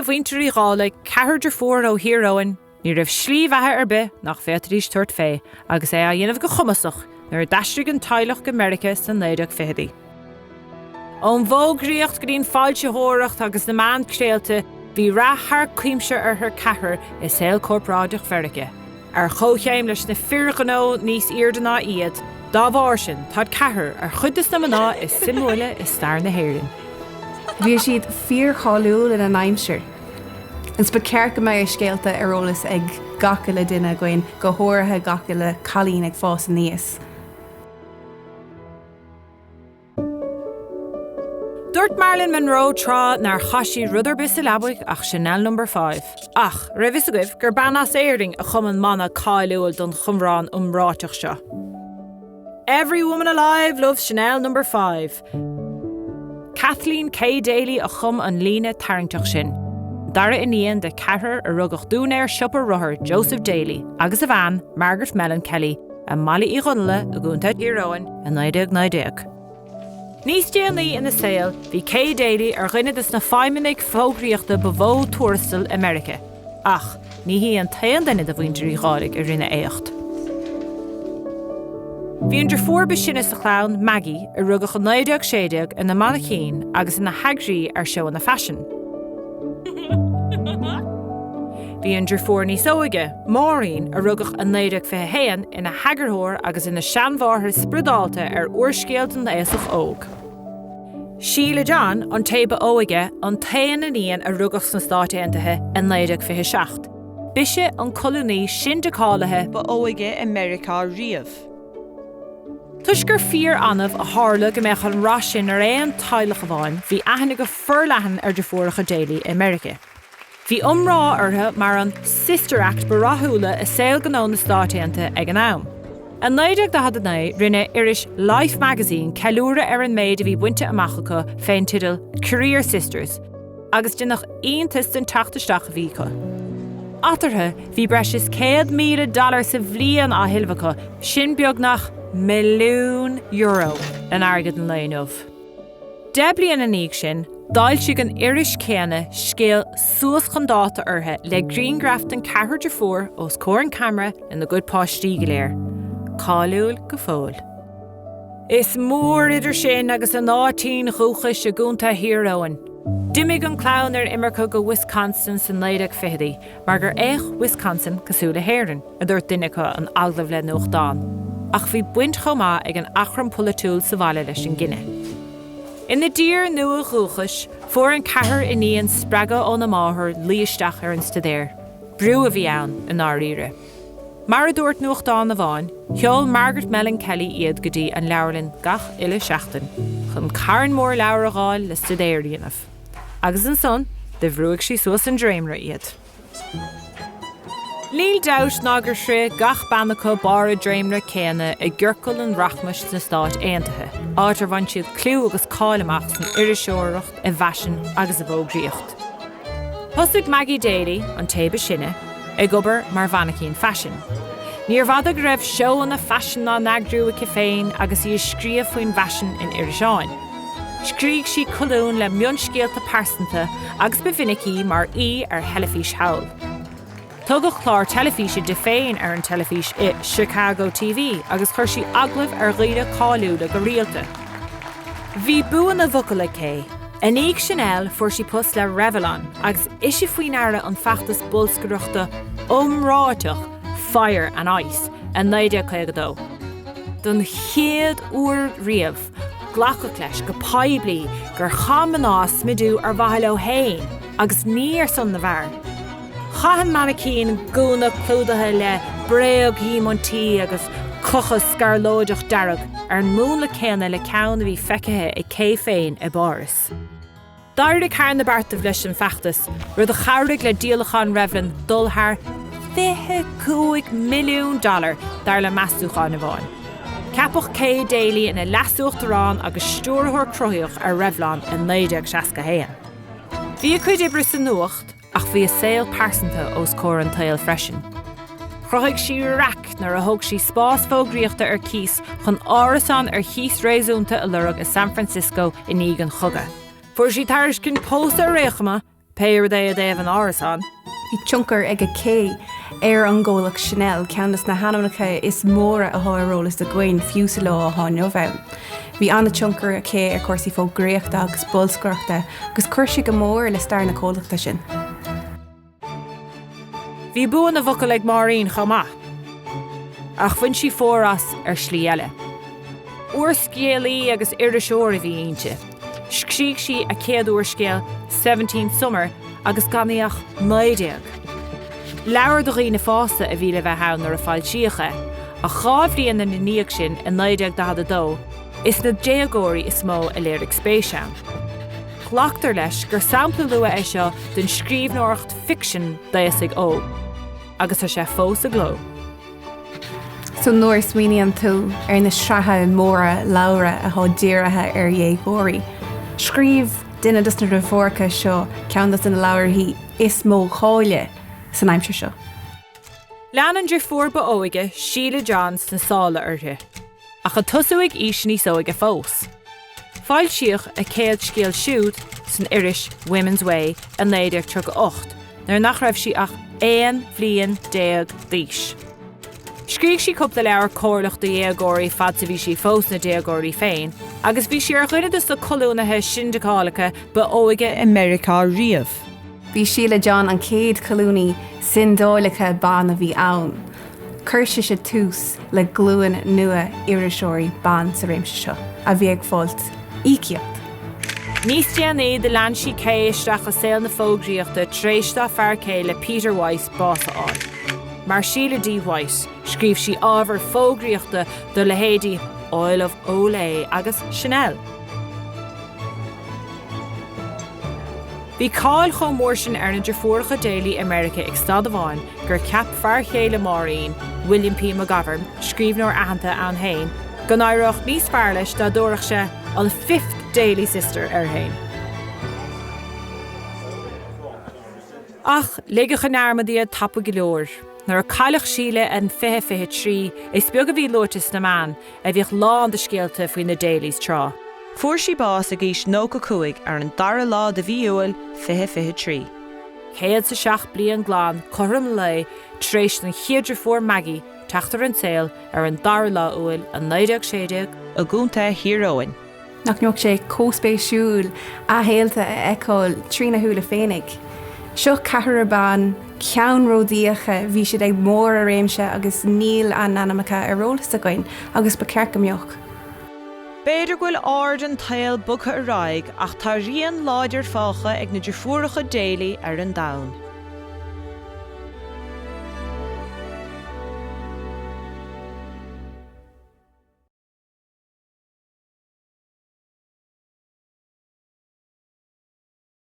mhuintir Uí Dhálaigh, ceathrar deirfiúr ó Thír Eoghain, ní raibh slí bheatha ar bith nach bhféadfaidís tabhairt fé agus é á dhéanamh go cumasach nuair a d'aistrigh an teaghlach go Meiriceá sna 1920idí. Ón bhfógraíocht go dtí an foilsitheoireacht agus na meáin craolta, bhí rath thar cuimse orthu ceathrar i saol corparáideach Mheiriceá, ar chomhchéim leis na fir ghnó níos airde ná iad. Dá bharr sin, táid ceathrar ar chuid de na mná is suimiúla i stair na hÉireann. Bhí siad fíorcháiliúil ina n-aimsir. Agus ba cheart go mbeadh a scéalta ar eolas ag gach uile duine againn, go háirithe gach uile cailín ag fás aníos. Dúirt Marilyn Monroe tráth nár chaith sí rud ar bith sa leabaidh ach Chanel Number Five. Ach, raibh fhios agaibh gur bean as Éirinn a chum an mana cáiliúil don chumhrán iomráiteach seo? Every woman alive loves Chanel Number Five. Kathleen Kay Daly a chum an líne tarraingteach sin, dara iníon de cheathrar a rugadh d'úinéir siopa rothar Joseph Daly agus a bhean, Margaret Mellon Kelly, i mBaile Uí Dhonnaile i gContae Thír Eoghain i 1919. Níos déanaí ina saol, bhí Kay Daly ar dhuine de na feidhmeannaigh fógraíochta ba mhó tuarastal i Meiriceá. Ach ní hí an t-aon duine de mhuintir Uí Dhálaigh a rinne éacht. Bhí an deirfiúr ba sine sa chlann, Maggie, a rugadh i 1916, ina mainicín agus ina heagraí ar seóanna faisin. Bhí an deirfiúr níos óige, Maureen, a rugadh i 1921, ina heagarthóir agus ina seanmháthair spioradálta ar úrscéal don aosach óg. Sheila John, an té ba óige, an t-aon iníon a rugadh sna Stáit Aontaithe i 1927. B'ise an colúnaí sindeacálaithe ba óige i Meiriceá riamh. Toisc gur fíor-annamh a tharla go mbeadh an rath sin ar aon teaghlach amháin, bhí aithne go forleathan ar deirfiúracha Daly i Meiriceá. Bhí iomrá orthu mar an 'sister act' ba rathúla i saol gnó na Stáit Aontaithe ag an am. I 1949, rinne iris Life Magazine ceiliúradh ar an méid a bhí bainte amach acu fén teideal 'Career Sisters' agus deineadh iontas den teacht isteach a bhí acu. Eatarthu, bhí breis is 100,000 dollar sa bhliain á thuilleamh acu, sin beagnach €1,000,000 in airgead an lae inniu. Deich bliana ina dhiaidh sin, d'fhoilsigh an iris chéanna scéal suas chun dáta orthu le grianghraif den ceathrar deirfiúr os comhair an ceamara lena gcuid páistí go léir. Cáiliúil go fóill. Is mór idir sin agus a n-áitín dhúchais i gContae Thír Eoghain. D'imigh an clann ar imirce go Wisconsin sna 1920idí mar gur fhéach Wisconsin cosúil le hÉirinn, a dúirt duine acu in agallamh le nuachtán. Ach bhí baint chomh maith ag an achrann polaitiúil sa bhaile leis an gcinneadh. Ina dtír nua dhúchais, fuair an ceathrar iníon spreagadh óna máthair luí isteach ar an staidéar. Brú a bhí ann, i ndáiríre. Mar a dúirt nuachtán amháin, sheol Margaret Mellon Kelly iad go dtí an leabharlann gach uile seachtain chun carn mór leabhar a dh'fháil le staidéar a dhéanamh. Agus ansan do bhrúigh sí suas an dréimire iad. Níl dabht ná gur shroich gach bean acu barr a dréimire céanna i gciorcal an rachmais sna Stáit Aontaithe, áit ar bhain siad clú agus cáil amach san iriseoireacht, i bhfaisean agus i bhfógraíocht. Thosaigh Maggie Daly, an té ba sine, ag obair mar mhainicín faisin. Níorbh fhada go raibh seóanna faisin á n-eagrú aici féin agus í ag scríobh faoin bhfaisean in iriseáin. Scrígh sí colúin le mionscéalta pearsanta agus ba mhinic í mar aoi ar theilifís thall. Tugadh clár teilifíse di féin ar an teilifís i Chicago TV agus chuir sí agallaimh ar dhaoine cáiliúla go rialta. Bhí bua na bhfocal ag Kay. I ndiaidh Chanel fuair sí post le Revlon agus ise faoi ndeara an feachtas bolscaireachta iomráiteach Fire and Ice i 1952. Don chéad uair riamh, glacadh leis go poiblí gur chaith mná smidiú ar mhaithe leo féin agus ní ar son na bhfear. Chaith an mainicín gúna clúdaithe le bréag-dhiamantaí agus clocha scarlóideach dearg ar an múnla céanna le ceann a bhí feicthe ag Kay féin i bPáras. D'éirigh thar na beartaibh leis an bhfeachtas, rud a chabhraigh le díolacháin Revlon dul thar 25 milliún dollar, dar le meastúcháin amháin. Ceapadh Kay Daly ina leasuachtarán agus stiúrthóir cruthaíoch ar Revlon i 1961. Bhí a cuid oibre sa nuacht, Ach bhí a saol pearsanta os comhair an tsaoil freisin. Chruthaigh sí raic nuair a thóg sí spás fógraíochta ar cíos chun árasán ar chíos réasúnta a lorg i San Francisco i ndiaidh an chogaidh. Fuair sí tairiscint pósadh ar aon chuma. Pé rud é i dtaobh an árasáin. Bhí tionchar ag a cé ar an gcomhlacht Chanel, ceann de na hainmneacha is móra atá ar eolas againn, fiú sa lá atá inniu ann. Bhí an-tionchar aici ar chúrsaí fógraíochta agus bolscaireachta agus chuir sí go mór le stair na comhlachta sin. Bhí bua na bhfocal ag Máirín chomh maith. Ach bhain sí fóir as ar shlí eile. Úrscéalaí agus iriseoir a bhí inti. Scrígh sí a céad úrscéal, Seventeenth Summer, agus gan í ach 19. Leabhar do dhaoine fásta a bhí le bheith ann nuair a foilsíodh é, ach 2 bhliain ina ndiaidh sin, i 1942, is na déagóirí is mó a léirigh spéis ann. Glactar leis gur sampla luath é seo den scríbhneoireacht ficsin d'aosaigh óg, agus tá sé fós i gcló. So nuair a smaoiníonn tú ar na sraithe móra leabhra atá dírithe ar dhéagóirí, scríobh duine dos na deirfiúracha seo ceann dos na leabharthaí is mó cháile san aimsir seo. Lean an deirfiúr ba óige, Síle John, sna sála uirthi. Ach ag tosú ag aois níos óige fós. Foilsíodh a céad scéal siúd san iris Women's Way i 1938 nuair nach raibh sí ach 11 bhliain d'aois. Scrígh sí cúpla leabhar comhairleach do dhéagóirí fad 's a bhí sí fós ina déagóirí féin agus bhí sí ar dhuine de na colúnaithe sindeacálacha ba óige i Meiriceá riamh. Bhí Síle John an chéad cholúnaí sindeacálacha ban a bhí ann. Chuir sise tús le glúin nua iriseoirí ban sa réimse seo, a bhí ag fáilt íocaíocht. Níos déanaí, do lean sí Kay isteach i saol na fógraíochta tar éis dá fear céile Peter Weiss bás a fháil. Mar Sheila D. White, scríobh sí ábhar fógraíochta do leithéidí Oil of Olay agus Chanel. Bhí cáil chomh mór sin ar na deirfiúracha Daly i Meiriceá ag staid amháin gur cheap fear chéile Máirín, William P. McGovern, scríbhneoir aitheanta ann féin, go n-éireodh níos fearr leis dá dtabharfadh sé an 'Fifth Daly Sister' air féin. Ach ligeadh i ndearmad iad tapaidh go leor. Nuair a cailleadh Síle in 2023, is beag a bhí luaite sna meáin, a bhíodh lán de scéalta faoi na Daly's tráth. Fuair sí bás ag aois 95 ar an dara lá de mhí Iúil 2023. 107 bliain glan cothrom lae tar éis don chéad deirfiúr Maggie teacht ar an saol ar an dara lá Iúil i 1916, i gContae Thír Eoghain. Nach mbeadh sé chomh spéisiúil a shaolta a fheiceáil trína shúile féinig? Seo ceathrar ban ceannródaíocha, bhí siad ag barr a réimse agus níl a n-ainmneacha ar eolas againn agus ba cheart go mbeadh. B'fhéidir go bhfuil aird an tsaoil bogtha ar aghaidh ach tá rian láidir fágtha ag na deirfiúracha Daly ar an domhan.